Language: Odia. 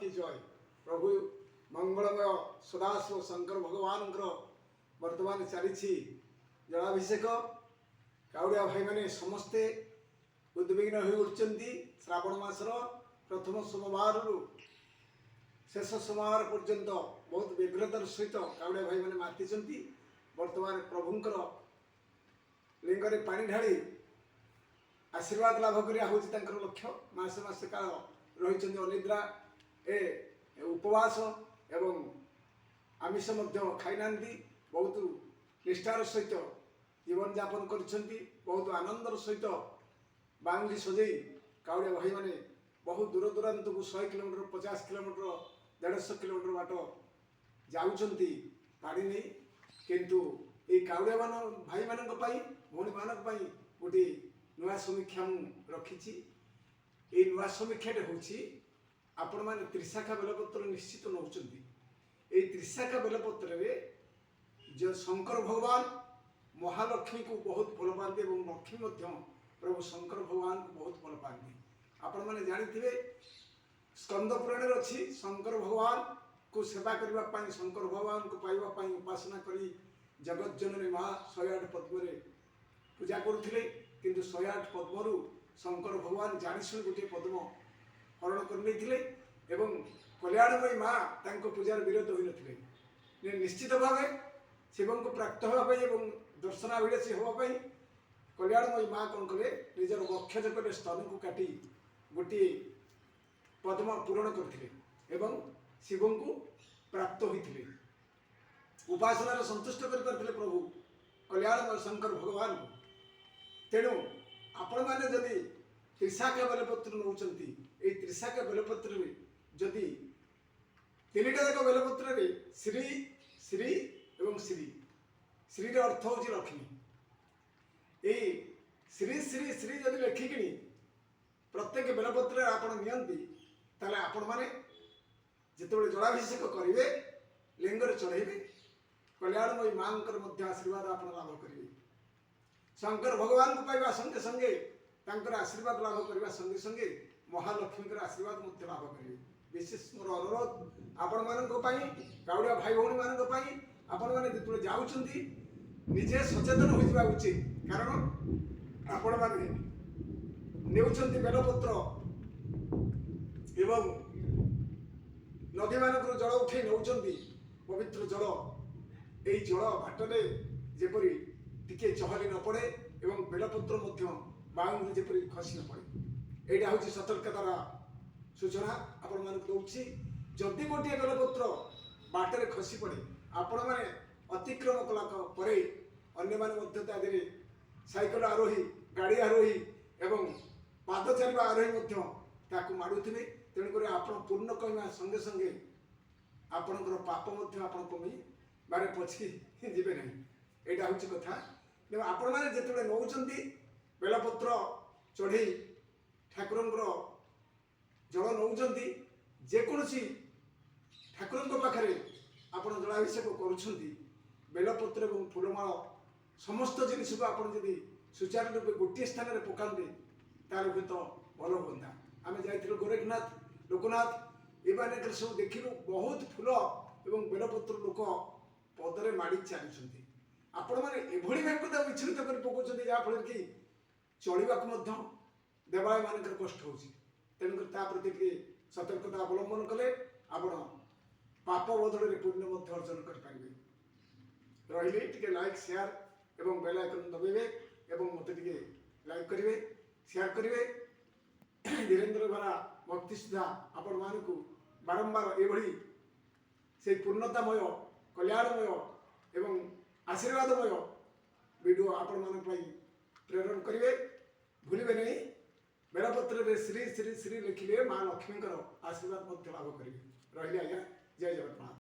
କି ଜୟ। ପ୍ରଭୁ ମଙ୍ଗଳମୟ ସଦାଶିବ ଶଙ୍କର ଭଗବାନଙ୍କର ବର୍ତ୍ତମାନ ଚାଲିଛି ଜଳାଭିଷେକ। କାଉଡ଼ିଆ ଭାଇମାନେ ସମସ୍ତେ ଉଦ୍ବିଗ୍ନ ହୋଇ ଉଠୁଛନ୍ତି। ଶ୍ରାବଣ ମାସର ପ୍ରଥମ ସୋମବାରରୁ ଶେଷ ସୋମବାର ପର୍ଯ୍ୟନ୍ତ ବହୁତ ବ୍ୟଗ୍ରତାର ସହିତ କାଉଡ଼ିଆ ଭାଇମାନେ ମାତିଛନ୍ତି। ବର୍ତ୍ତମାନ ପ୍ରଭୁଙ୍କର ଲିଙ୍ଗରେ ପାଣି ଢାଳି ଆଶୀର୍ବାଦ ଲାଭ କରିବା ହେଉଛି ତାଙ୍କର ଲକ୍ଷ୍ୟ। ମାସେ ମାସେ କାଳ ରହିଛନ୍ତି ଅନିଦ୍ରା, ଉପବାସ ଏବଂ ଆମିଷ ମଧ୍ୟ ଖାଇନାହାନ୍ତି। ବହୁତ ନିଷ୍ଠାର ସହିତ ଜୀବନଯାପନ କରିଛନ୍ତି। ବହୁତ ଆନନ୍ଦର ସହିତ ବାଉଙ୍ଗି ସଜେଇ କାଉଡ଼ିଆ ଭାଇମାନେ ବହୁତ ଦୂର ଦୂରାନ୍ତକୁ 100 କିଲୋମିଟର, 50 କିଲୋମିଟର, 150 କିଲୋମିଟର ବାଟ ଯାଉଛନ୍ତି ପାଣି ନେଇ। କିନ୍ତୁ ଏଇ କାଉଡ଼ିଆ ଭାଇମାନଙ୍କ ପାଇଁ, ଭଉଣୀମାନଙ୍କ ପାଇଁ ଗୋଟିଏ ନୂଆ ସମୀକ୍ଷା ମୁଁ ରଖିଛି। ଏଇ ନୂଆ ସମୀକ୍ଷାଟି ହେଉଛି, ଆପଣମାନେ ତ୍ରିଶାଖା ବେଲପତ୍ର ନିଶ୍ଚିତ ନେଉଛନ୍ତି। ଏଇ ତ୍ରିଶାଖା ବେଲପତ୍ରରେ ଯେ ଶଙ୍କର ଭଗବାନ ମହାଲକ୍ଷ୍ମୀକୁ ବହୁତ ଭଲ ପାଆନ୍ତି ଏବଂ ଲକ୍ଷ୍ମୀ ମଧ୍ୟ ପ୍ରଭୁ ଶଙ୍କର ଭଗବାନଙ୍କୁ ବହୁତ ଭଲ ପାଆନ୍ତି। ଆପଣମାନେ ଜାଣିଥିବେ, ସ୍କନ୍ଦ ପୁରାଣରେ ଅଛି, ଶଙ୍କର ଭଗବାନକୁ ସେବା କରିବା ପାଇଁ, ଶଙ୍କର ଭଗବାନଙ୍କୁ ପାଇବା ପାଇଁ ଉପାସନା କରି ଜଗତ ଜନନୀ ମା 108 ପଦ୍ମରେ ପୂଜା କରୁଥିଲେ। କିନ୍ତୁ 108 ପଦ୍ମରୁ ଶଙ୍କର ଭଗବାନ ଜାଣିଶୁଣି ଗୋଟିଏ ପଦ୍ମ ହରଣ କରିନେଇଥିଲେ ଏବଂ କଲ୍ୟାଣମୟୀ ମା ତାଙ୍କ ପୂଜାର ବିରତ ହୋଇନଥିଲେ। ନିଶ୍ଚିତ ଭାବେ ଶିବଙ୍କୁ ପ୍ରାପ୍ତ ହେବା ପାଇଁ ଏବଂ ଦର୍ଶନାଭିଳାଷୀ ହେବା ପାଇଁ କଲ୍ୟାଣମୟୀ ମା କ'ଣ କଲେ? ନିଜର ବକ୍ଷଜ କଲେ, ସ୍ତନକୁ କାଟି ଗୋଟିଏ ପଦ୍ମ ପୂରଣ କରିଥିଲେ ଏବଂ ଶିବଙ୍କୁ ପ୍ରାପ୍ତ ହୋଇଥିଲେ। ଉପାସନାରେ ସନ୍ତୁଷ୍ଟ କରିପାରିଥିଲେ ପ୍ରଭୁ କଲ୍ୟାଣମୟ ଶଙ୍କର ଭଗବାନଙ୍କୁ। ତେଣୁ ଆପଣମାନେ ଯଦି ତ୍ରିଶାଖା ବେଲପତ୍ର ନେଉଛନ୍ତି, ଏଇ ତ୍ରିଶାଖା ବେଲପତ୍ରରେ ଯଦି ତିନିଟା ଯାକ ବେଲପତ୍ରରେ ଶ୍ରୀ, ଶ୍ରୀ ଏବଂ ଶ୍ରୀ, ଶ୍ରୀର ଅର୍ଥ ହେଉଛି ଲକ୍ଷ୍ମୀ, ଏଇ ଶ୍ରୀ, ଶ୍ରୀ, ଶ୍ରୀ ଯଦି ଲେଖିକିଣି ପ୍ରତ୍ୟେକ ବେଲପତ୍ରରେ ଆପଣ ନିଅନ୍ତି, ତାହେଲେ ଆପଣମାନେ ଯେତେବେଳେ ଜଳାଭିଷେକ କରିବେ, ଲିଙ୍ଗରେ ଚଢ଼େଇବେ, କଲ୍ୟାଣମୟୀ ମାଙ୍କର ମଧ୍ୟ ଆଶୀର୍ବାଦ ଆପଣ ଲାଭ କରିବେ। ଶଙ୍କର ଭଗବାନଙ୍କୁ ପାଇବା ସଙ୍ଗେ ସଙ୍ଗେ, ତାଙ୍କର ଆଶୀର୍ବାଦ ଲାଭ କରିବା ସଙ୍ଗେ ସଙ୍ଗେ ମହାଲକ୍ଷ୍ମୀଙ୍କର ଆଶୀର୍ବାଦ ମଧ୍ୟ ଲାଭ କରିବେ। ବିଶେଷ ମୋର ଅନୁରୋଧ ଆପଣମାନଙ୍କ ପାଇଁ, କାଉଡ଼ିଆ ଭାଇ ଭଉଣୀମାନଙ୍କ ପାଇଁ, ଆପଣମାନେ ଯେତେବେଳେ ଯାଉଛନ୍ତି, ନିଜେ ସଚେତନ ହୋଇଯିବା ଉଚିତ। କାରଣ ଆପଣମାନେ ନେଉଛନ୍ତି ବେଲପତ୍ର ଏବଂ ନଦୀମାନଙ୍କରୁ ଜଳ ଉଠେଇ ନେଉଛନ୍ତି, ପବିତ୍ର ଜଳ। ଏଇ ଜଳ ବାଟରେ ଯେପରି ଟିକେ ଚହଲି ନ ପଡ଼େ ଏବଂ ବେଲପତ୍ର ମଧ୍ୟ ବାଉଙ୍ଗିରୁ ଯେପରି ଖସି ନ ପଡ଼େ, ଏଇଟା ହେଉଛି ସତର୍କତାର ସୂଚନା ଆପଣମାନଙ୍କୁ ଦେଉଛି। ଯଦି ଗୋଟିଏ ବେଲପତ୍ର ବାଟରେ ଖସି ପଡ଼େ, ଆପଣମାନେ ଅତିକ୍ରମ କଲା ପରେ ଅନ୍ୟମାନେ ମଧ୍ୟ ତା ଦେହରେ ସାଇକେଲ ଆରୋହୀ, ଗାଡ଼ି ଆରୋହୀ ଏବଂ ପାଦ ଚାଲିବା ଆରୋହୀ ମଧ୍ୟ ତାକୁ ମାଡ଼ୁଥିବେ। ତେଣୁକରି ଆପଣ ପୁଣ୍ୟ କମେଇବା ସଙ୍ଗେ ସଙ୍ଗେ ଆପଣଙ୍କର ପାପ ମଧ୍ୟ ଆପଣ କମେଇବାରେ ପଛେଇ ଯିବେ ନାହିଁ। ଏଇଟା ହେଉଛି କଥା। ତେଣୁ ଆପଣମାନେ ଯେତେବେଳେ ନେଉଛନ୍ତି ବେଲପତ୍ର ଚଢ଼େଇ ଠାକୁରଙ୍କର ଜଳ ନେଉଛନ୍ତି, ଯେକୌଣସି ଠାକୁରଙ୍କ ପାଖରେ ଆପଣ ଜଳାଭିଷେକ କରୁଛନ୍ତି, ବେଲପତ୍ର ଏବଂ ଫୁଲମାଳ ସମସ୍ତ ଜିନିଷକୁ ଆପଣ ଯଦି ସୁଚାରୁ ରୂପେ ଗୋଟିଏ ସ୍ଥାନରେ ପକାନ୍ତେ, ତାହେଲେ ହୁଏତ ଭଲ ହୁଅନ୍ତା। ଆମେ ଯାଇଥିଲୁ ଗୋରେଖନାଥ, ଲୋକନାଥ, ଏମାନଙ୍କର ସବୁ ଦେଖିଲୁ, ବହୁତ ଫୁଲ ଏବଂ ବେଲପତ୍ର ଲୋକ ପଦରେ ମାଡ଼ି ଚାଲୁଛନ୍ତି। ଆପଣମାନେ ଏଭଳି ଭାବେ ତାକୁ ବିଚ୍ଛୁରିତ କରି ପକାଉଛନ୍ତି, ଯାହାଫଳରେ କି ଚଳିବାକୁ ମଧ୍ୟ ଦେବାଳୟମାନଙ୍କର କଷ୍ଟ ହେଉଛି। ତେଣୁକରି ତା ପ୍ରତି ଟିକେ ସତର୍କତା ଅବଲମ୍ବନ କଲେ ଆପଣ ପାପ ବଦଳରେ ପୁଣ୍ୟ ମଧ୍ୟ ଅର୍ଜନ କରିପାରିବେ। ରହିଲି। ଟିକେ ଲାଇକ୍, ସେୟାର ଏବଂ ବେଲ୍ ଆଇକନ୍ ଦବାଇବେ ଏବଂ ମୋତେ ଟିକେ ଲାଇକ୍ କରିବେ, ସେୟାର କରିବେ। ଧୀରେନ୍ଦ୍ର ଭରା ଭକ୍ତି ସୁଦ୍ଧା ଆପଣମାନଙ୍କୁ ବାରମ୍ବାର ଏଭଳି ସେଇ ପୂର୍ଣ୍ଣତାମୟ, କଲ୍ୟାଣମୟ ଏବଂ ଆଶୀର୍ବାଦମୟ ଭିଡ଼ିଓ ଆପଣମାନଙ୍କ ପାଇଁ ପ୍ରେରଣ କରିବେ। ଭୁଲିବେ ନାହିଁ, ବେଲପତ୍ରରେ ଶ୍ରୀ, ଶ୍ରୀ, ଶ୍ରୀ ଲେଖିଲେ ମା ଲକ୍ଷ୍ମୀଙ୍କର ଆଶୀର୍ବାଦ ମଧ୍ୟ ଲାଭ କରିବେ। ରହିଲି ଆଜ୍ଞା, ଜୟ ଜଗନ୍ନାଥ।